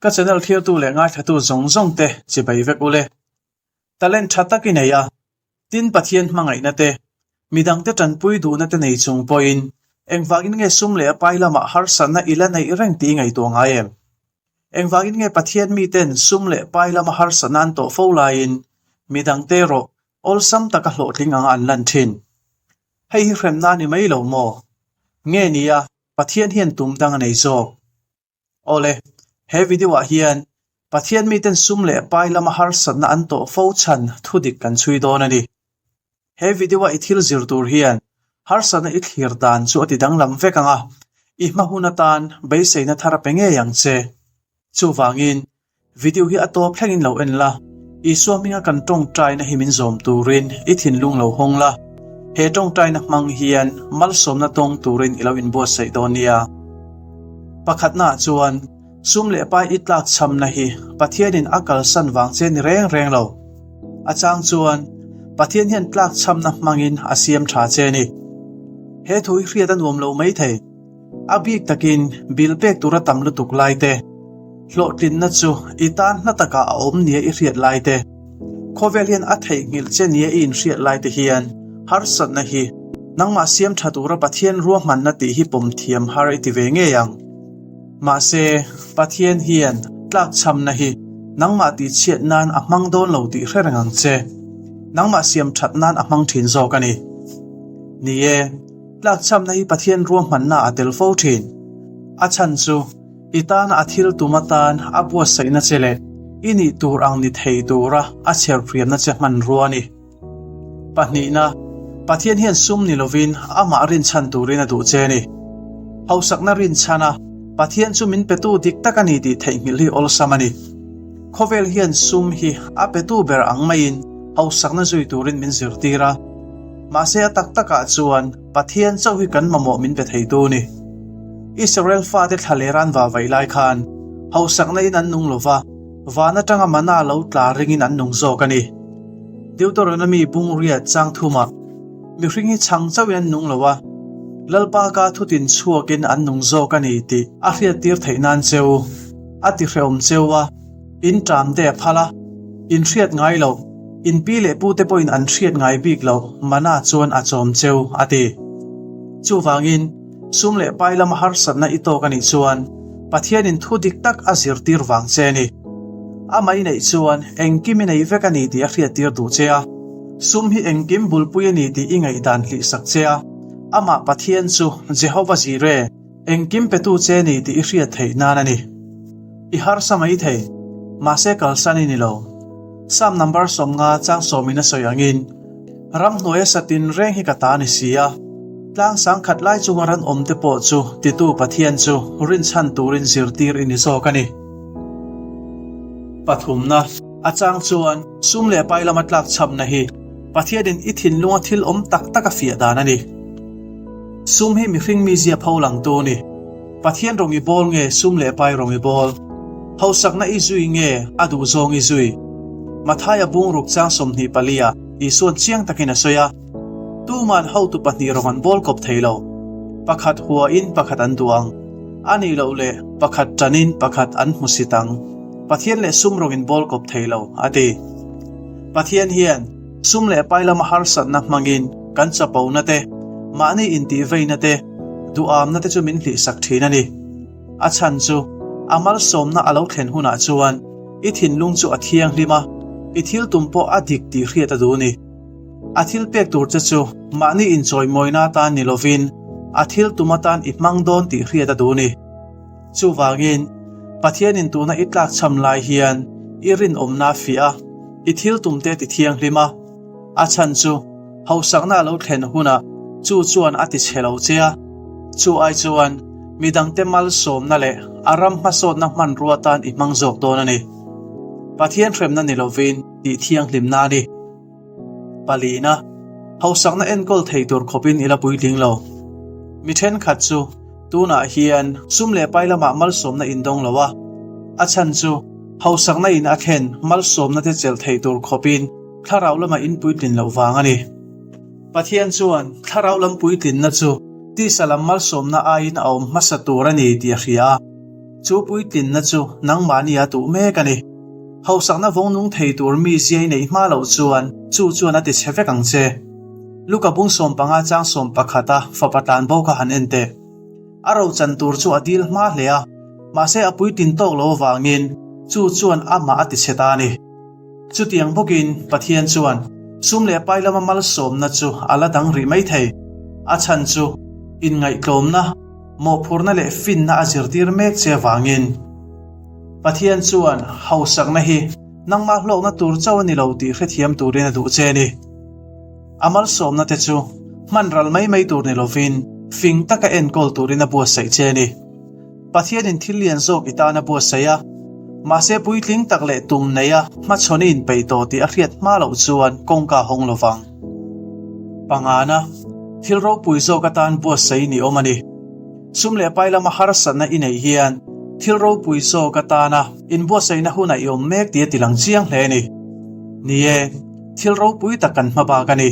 Ka channel thirtu leh ngaithlatu zawng zawng te chibai vek ule. Talent tha tak i nei a, tin Pathian hmangaihna te, midangte tanpui duhna te nei chung pawhin engvangin nge sum leh a pai lamah harsatna i la neih reng tih i ngaihtuah ngai em? Engvangin nge Pathian miten sum leh pai lama harsatna an tawh fo laiin midangte erawh awlsam taka hlawhtling anga an lan thin? Hei hi hremna a ni mai lo maw? Nge nia Pathian hian tum dang a nei zawk? Awle, he video ah hian Pathian miten sum leh pai lama harsatna an tawh fo chhan thudik kan chhui dawn a ni. He video a i thil zir tur hian harsatna i thlir dan chu a ti danglam vek ang a, i hma hun atan beiseina thar a pe ngei ang che. Chuvangin, Video hi a tawp thlengin lo en la, Isua hminga kan tawngtaina hi min zawm turin i thinlung lo hawng la, he tawngtaina hmang hian malsawmna tawng turin i lo inbuatsaih dawn nia. Pakhatnaah chuan, sum leh pai i tlakchhamna hi Pathianin a kalsan vang che ni reng reng lo. A chang chuan, Pathian hian tlakchhamna hmangin a siam tha che ni. He thu hi hriat a nuam lo maithei. A bik takin bill pek tura tam lutuk lai te, hlawhtlinna chu i tan hla takah a awm nia i hriat lai te, khawvel hian a theihnghilh che nia i inhriat lai te hian harsatna hi nangmah siam tha tura Pathian ruahmanna tih hi pawm thiam har i ti ve ngei ang. Mahse, Pathian hian tlakchhamna hi nangmah tihchhiat nan a hmang dawn lo tih hre reng ang che. Nangmah siam that nan a hmang thin zawk a ni. Ni e. Tlakchhamna hi Pathian ruahmanna a tel fo thin. A chhan chu, i tana a thil tum atan a buatsaihna che leh i nih tur ang ni thei tura a chherhriamna che hmanrua a ni. Pahnihna, Pathian hian sum ni lovin amah rinchhan turin a duh che a ni. Hausakna rinchhan a, Pathian chu min petu dik tak a ni tih theihnghilh hi awlsam a ni. Khawvel hian sum hi a petu ber ang maiin hausakna zui turin min zirtir a. Mahse a tak takah chuan Pathian chauh hi kan mamawh min pe theitu a ni. Israel fate thla leh ran va vaih lai khan hausakna in an nung lova, van atanga mana lo tla ringin an nung zawk a ni. Deuteronomy bungriat chang thumah mihring hi chhang chauhin an nung lo a, Lalpa ka thutin chhuakin an nung zawk a ni tih a hriattir theih nan cheu a ti hrehawm cheu a. In ṭam te a phal a, in hriat ngai loh, in pi leh pu te pawhin an hriat ngai bik loh mana chuan a chawm cheu, a ti. Chuvangin, sum leh pai lama harsatna i tawk a nih chuan Pathianin thu dik tak a zirtir vang che a ni. Amah i neih chuan engkim i nei vek a ni tih a hriattir duh che a, sum hi engkim bulpui a ni tih i ngaihdan hlihsak che a, amah Pathian chu Jehova Jireh, Engkim petu che ni tih i hriat theih nan a ni. I harsa mai thei, mahse kalsan i ni lo. Psalm number 50 chang sawmin a sawi angin, Ramhnuaia sa tinreng hi ka ta ni si a, tlang sangkhat lai chunga ran awm te pawh chu titu Pathian chu rinchhan turin zirtir i ni zawk a ni. Pathumna, A chang chuan sum leh pai lama tlakchhamna hi Pathianin i thinlunga thil awm tak tak a fiah dan a ni. Sum hi mihring mizia pho langtu a ni. Pathian rawng i bawl nge sum leh pai rawng i bawl? Hausakna i zui nge a duh zawng i zui? Mathaia bungruk chang 24 ah Isuan chiang takin a sawi a, Tuman hotu pahnih rawng an bawl kawp thei lo. Pakhat huain pakhat an duh ang. A nih loh leh pakhat tanin pakhat an hmusit ang. Pathian leh sum rawng in bawl kawp thei lo, a ti. Pathian hian Sum leh pai lama harsatna hmangin kan chapona te, mahni intihveina te, duhamna te chu min hlihsak thin a ni. A chhan chu a malsawmna a lo thlen hunah chuan i thinlung chu a thianghlim a, i thil tum pawh a dik tih hriat a duh a ni. A thil pek tur che chu mahni inchawimawina atan ni lovin a thil tum atan i hmang dawn tih hriat a duh a ni. Chuvangin, Pathianin tuna i tlakchham lai hian i rinawmna a fiah a, i thil tumte ti thianghlim a. A chhan chu hausakna a lo thlen hunah chu chuan a ti chhe lo che a. Chu ai chuan midangte malsawmna leh a ram hmasawtna hmanrua atan i hmang zawk dawn a ni. Pathian hremna ni lovin tih thianghlimna a ni. Palina, hausakna enkawl thei tur khawpin i la puitling lo. Mi thenkhat chu tunah hian sum leh pai lamah malsawmna in dawng lo a, a chhan chu hausakna in a thlen malsawmna te chelh thei tur khawpin thlarau lamah in puitlin loh vang a ni. Pathian chuan thlarau lam puitlinna chu tisa lam malsawmna aiin a awm hmasa tur a ni tih a hria a. Chu puitlinna chu nangmahni a tuh mek a ni. Hausakna vawng nung thei tur mizia i neih hma loh chuan chu chuan a ti chhe vek ang che. Luka bung 15 chang 11 a fapa tlan bo kha han en teh. A rochan tur chu a dil hma hle a, mahse a puitlin tawk lo avangin chu chuan amah a ti chhe ta a ni. Chutiang bawkin Pathian chuan sum leh pai lama malsawmna chu a la dang rih mai thei. A chhan chu inngaihtlawmna, mawhphurhna leh finna a zirtir mek che avangin. Pathian chuan hausakna hi nangmah hlawkna tur chauh a ni lo tih hrethiam turin a duh che a ni. A malsawmna te chu hman ral mai mai tur ni lovin fing taka enkawl turin a buatsaih che a ni. Pathianin thil lian zawk i tan a buatsaih a, mahse puitling tak leh tum neia hmachhawn i inpeih tawh tih a hriat hma loh chuan kawngka a hawng lovang. Pangana, thil ropui zawk atan buatsaih i ni awm a ni. Sum leh pai lama harsatna i neih hian thil ropui zawk atana inbuatsaihna hunah i awm mek tih a tilang chiang hle a ni. Ni e, thil ropui tak kan hma bak a ni.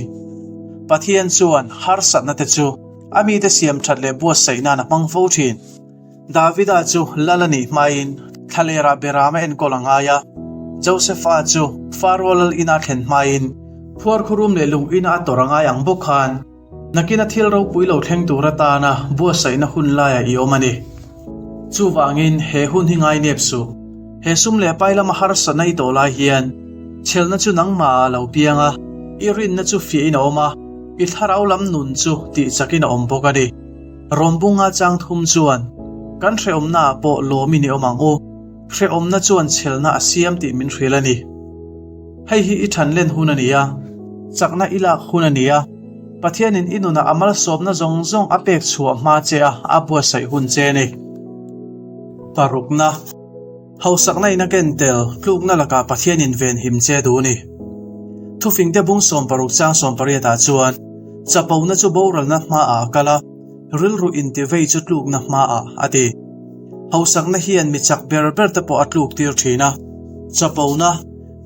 Pathian chuan harsatna te chu A mite siam that leh buatsaih nan a hmang fo thin. Davida chu lal a nih hmain thlalerah beram a enkawl a ngai a. Josefa chu Faro lal ina thlen hmain phuarkhurum leh lung ina a tawrh a ngai ang bawk khan nakina thil ropui lo thleng tur atana buatsaihna hun laiah i awm a ni. Chuvangin he hun hi ngai nep suh. He sum leh pai lama harsatna i tawh lai hian chhelna chu nangmah ah lo piang a, i rinna chu fiahin a awm a, i thlarau lam nun chu tih chakin a awm bawk a ni. Rawnbunga chang thum chuan, Kan hrehawmna ah pawh lawmin i awm ang u, hrehawmna chuan chhelna a siam tih min hrilh a ni. Hei hi i than len hun a ni a, chakna i lak hun a ni a, Pathianin i nunah a malsawmna zawng zawng a pek chhuah hma che a, a buatsaih hun che a ni. Parukna, Hausakna in a ken tel tlukna lakah Pathianin venhim che duh a ni. Thufingte bung 60 chang 18 ah chuan, Chapona chu boralna hmaah a kal a, rilru intivei chu tlukna hmaah a ti. Hausakna hian mi chak ber ber te pawh a tluk tir thin a, chapona,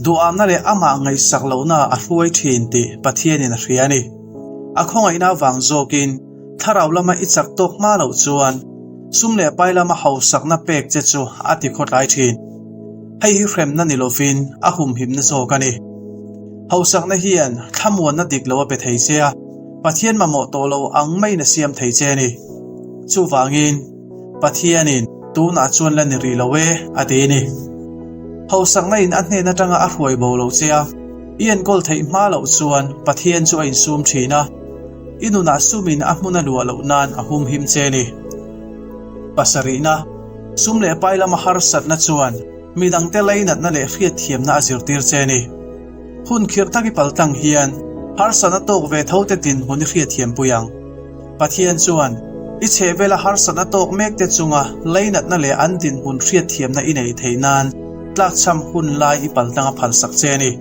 duhamna leh amah ngaihsak lohna a hruai thin tih Pathianin a hria a ni. A khawngaihna avang zawkin thlarau lama i chak tawk hma loh chuan sum leh pai lama hausakna pek che chu a ti khawtlai thin. Hei hi hremna ni lovin a humhimna zawk a ni. Hausakna hian thlamuanna dik lo a pe thei che a, Pathian mamawh tawh lo ang maiin a siam thei che a ni. Chuvangin. Pathianin tunah chuan la ni rih lo e, a ti a ni. Hausakna in a hnen atanga a hruai bo lo che a, i enkawl theih hma loh chuan Pathian chu a insum thin a, i nunah sumin a hmun a luah loh nan a humhim che a ni. Pasarihna, sum leh pai lama harsatna chuan midangte lainatna leh hriatthiamna a zirtir che a ni. Hun khirh tak i paltlang hian harsatna tawk ve tho te dinhmun i hriatthiampui ang. Pathian chuan i chhehvela harsatna tawk mekte chunga leinatna leh an dinhmun hriatthiamna i neih theih nan tlakchham hun lai i paltlang a phalsak che a ni.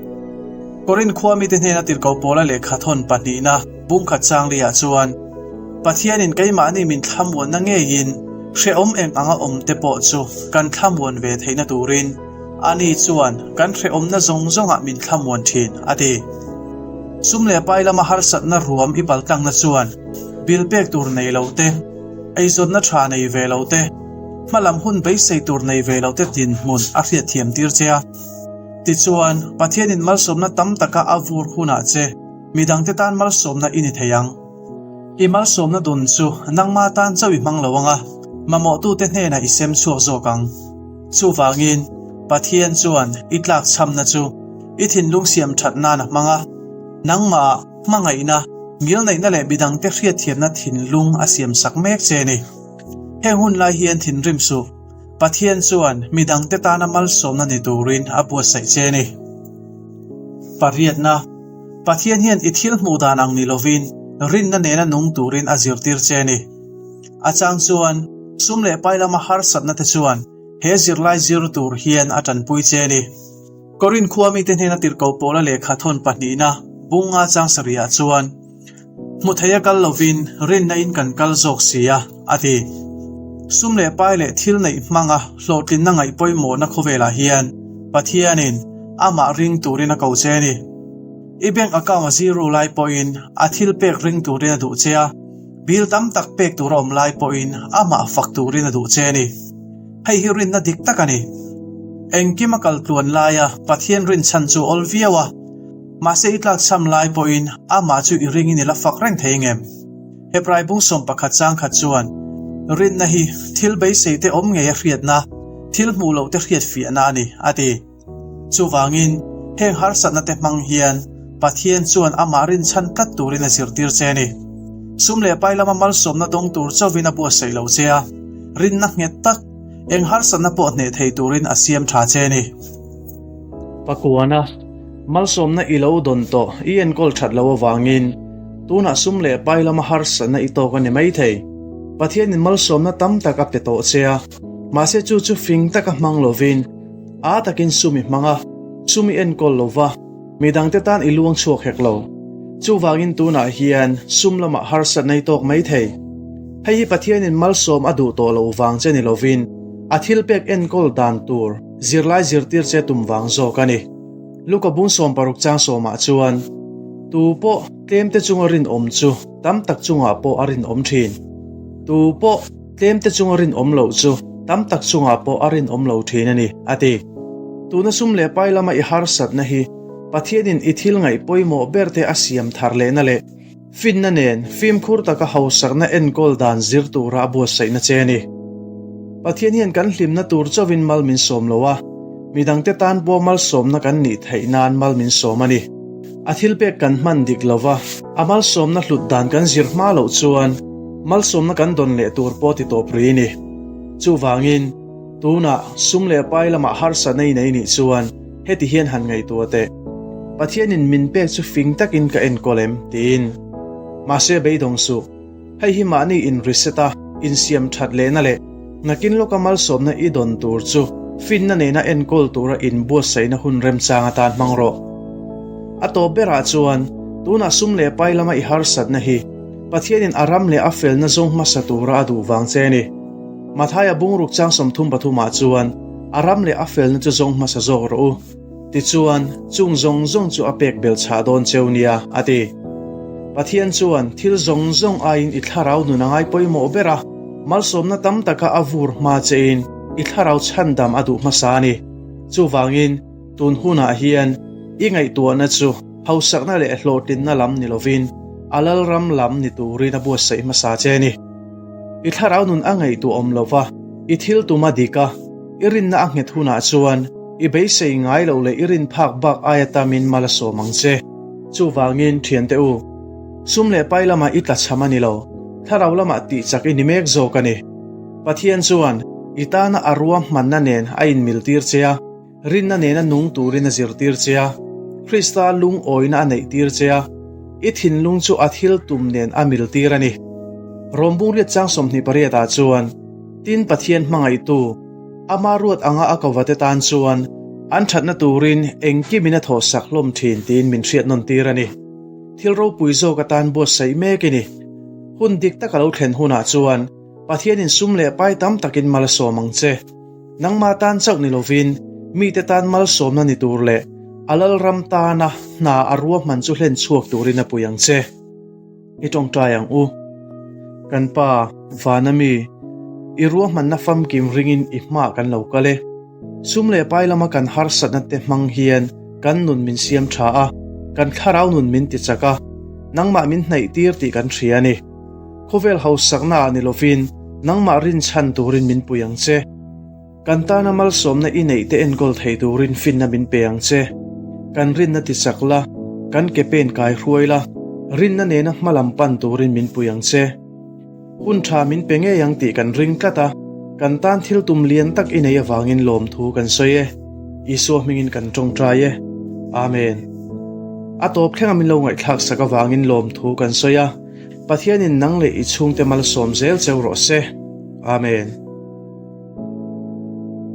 Korinth khua mite hnena tirhkoh Paula lehkha thawn pahnihna bungkhat changli-ah chuan, Pathianin keimahni min thlamuanna ngeiin hrehawm eng anga awmte pawh chu kan thlamuan ve theihna turin ani chuan kan hrehawmna zawng zawngah min thlamuan thin, a ti. Sum leh pai lama harsatna ruam i paltlangna chuan bill pek tur nei lo te, eizawnna tha nei ve lo te, hmalam hun beisei tur nei ve lo te dinhmun a hriatthiam tir che a. Tichuan, Pathianin malsawmna tam taka a vur hunah che midangte tan malsawmna i ni thei ang. I malsawmna dun chu nangma tan chauh i hmang lo ang a, mamawhtute hnenah i sem chhuak zawk ang. Chuvangin, Pathian chuan i tlakchhamna chu i thinlung siam that nan a hmang a, nangmah hmangaihna, ngilneihna leh midangte hriatthiamna thinlung a siamsak mek che a ni. Heng hun lai hian thinrim suh, Pathian chuan midangte tana malsawmna ni turin a buatsaih che a ni. Pariatna, Pathian hian i thil hmuh dan ang ni lovin rinna nena nung turin a zirtir che a ni. A chang chuan sum leh pai lama harsatna te chuan he zirlai zir tur hian a tanpui che a ni. Korinth khua mite hnena tirhkoh Paula lehkha thawn pahnihna bunga chang sarihah chuan, Hmu thei a kal lovin rinna in kan kal zawk si a, a ti. Sum leh pai leh thil neih hmanga hlawhtlinna ngaih pawimawhna khawvelah hian Pathianin amah ring turin a ko che a ni. I bank account a zero lai pawhin a thil pek ring turin a duh che a, bill tam tak pek tur a awm lai pawhin amah fak turin a duh che a ni. Hei hi rinna dik tak a ni. Engkim a kal tluan laia Pathian rinchhan chu awl viau a, mahse i tlakchham lai pawhin amah chu i ringin i la fak reng thei ngem? Hebrai bung 11 changkhat chuan, Rinna hi thil beisei te awm ngei a hriatna, thil hmuh loh te hriatfiahna a ni, a ti. Chuvangin, heng harsatna te hmang hian Pathian chuan amah rinchhan tlat turin a zirtir che a ni. Sum leh pai lama malsawmna dawng tur chauhin a buatsaih lo che a, rinna nghet tak, eng harsatna pawh hneh thei turin a siam tha che a ni. Pakuana, malsawmna i lo dawn tawh i enkawl that loh avangin tunah sum leh pai lama harsatna i tawk a ni maithei. Pathianin malsawmna tam tak a pe tawh che a, mahse chu chu fing taka hmang lovin a takin sum i hmang a, sum i enkawl lo va, midangte tan i luang chhuak hek lo. Chuvangin tunah hian sum lamah harsatna i tawk maithei. Hei hi Pathianin malsawm a duh tawh loh vang che ni lovin a thilpek enkawl dan tur zirlai zirtir che tum vang zawk a ni. Luka bung 60 chang sawmah chuan, Tu pawh tlemte chunga rinawm chu tam tak chungah pawh a rinawm thin. Tu pawh tlemte chunga rinawm loh chu tam tak chungah pawh a rinawm lo thin a ni, a ti. Tuna sum leh pai lama i harsatna hi Pathianin i thil ngaih pawimawh berte a siam thar lehna leh Finna nen fimkhur taka hausakna enkawl dan zir tura a buatsaihna che a ni. Pathian hian kan hlimna tur chauhin mal min sawm lo a, midangte tan pawh malsawmna kan nih theih nan mal min sawm a ni. A thilpek kan hman dik lo va, a malsawmna hlut dan kan zir hma loh chuan malsawmna kan dawn leh tur pawh ti tawp rih a ni. Chuvangin, tunah sum leh pai lamah harsatna i nei nih chuan heti hian han ngaihtuah teh. Pathianin min pek chu fing takin ka enkawl em? tiin. Mahse beidawng suh. Hei hi mahni in reset a, insiam that lehna leh nakin lawka malsawmna i dawn tur chu finna nena enkawl tura inbuatsaihna hun remchang atan hmang rawh. A tawp berah chuan tunah sum leh pai lama i harsatna hi Pathianin a ram leh a felna zawng hmasa tura a duh vang che a ni. Mathaia bungruk chang 33 ah chuan a ram leh a felna chu zawng hmasa zawk rawh u. Tichuan, chung zawng zawng chu a pek bel chhah dawn cheu nia, a ti. Pathian chuan thil zawng zawng aiin i thlarau nun a ngai pawimawh ber a, malsawmna tam taka a vur hma chein i thlarau chhandam a duh hmasa a ni. Chuvangin, tun hunah hian i ngaihtuahna chu hausakna leh hlawhtlinna lam ni lovin a lalram lam ni turin a buatsaih hmasa che a ni. I thlarau nun a ngaihtuah awm lova, i thil tum a dik a, i rinna a nghet hunah chuan i beisei ngai loh leh i rin phak bak aia tamin mal a sawm ang che. Chuvangin, thiante u, sum leh pai lamah i tlachham a ni lo, thlarau lamah tihchak i ni mek zawk a ni. Pathian chuan i tana a ruahmanna nen a inmiltir che a, Rinna nena nung turin a zirtir che a, Krista lungawina a neihtir che a, i thinlung chu a thil tum nen a miltir a ni. Rom bungriat chang 28 ah chuan, Tin Pathian hmangaihtu, ama ruat anga a kovate tan chuan an thatna turin engkimin a thawhsak hlawm thin tiin min hriat nawn tir a ni. Thil ropui zawk atan buatsaih mek i ni. Hun dik tak a lo thlen hunah chuan Pathianin sum leh pai tam takin mal a sawm ang che. Nangmah tan chauh ni lovin, mite tan malsawmna ni tur leh a lalram tana hna a ruahman chu hlen chhuak turin a pui ang che. I tawngtai ang u. Kan Pa, vana mi, i ruahmanna famkim ringin i hmaah kan lo kal e. Sum leh pai lama kan harsatna te hmang hian kan nun min siam tha a, kan thlarau nun min tichak a, nangmah min hnaihtir tih kan hria a ni. Khawvel hausakna ah ni lovin nangmah rinchhan turin min pui ang che. Kan tana malsawmna i neih te enkawl thei turin finna min pe ang che. Kan rinna tichak la, kan ke pen kai hruai la, rinna nena hma lam pan turin min pui ang che. Hun tha min pe ngei ang tih kan ring tlat a, kan tan thil tum lian tak i nei avangin lawmthu kan sawi e. Isua hmingin kan tawngtai e. Amen. A tawp thlenga min lo ngaihthlak sak avangin lawmthu kan sawi a. Pathianin nang leh i chhungte malsawm zel cheu rawh se. Amen.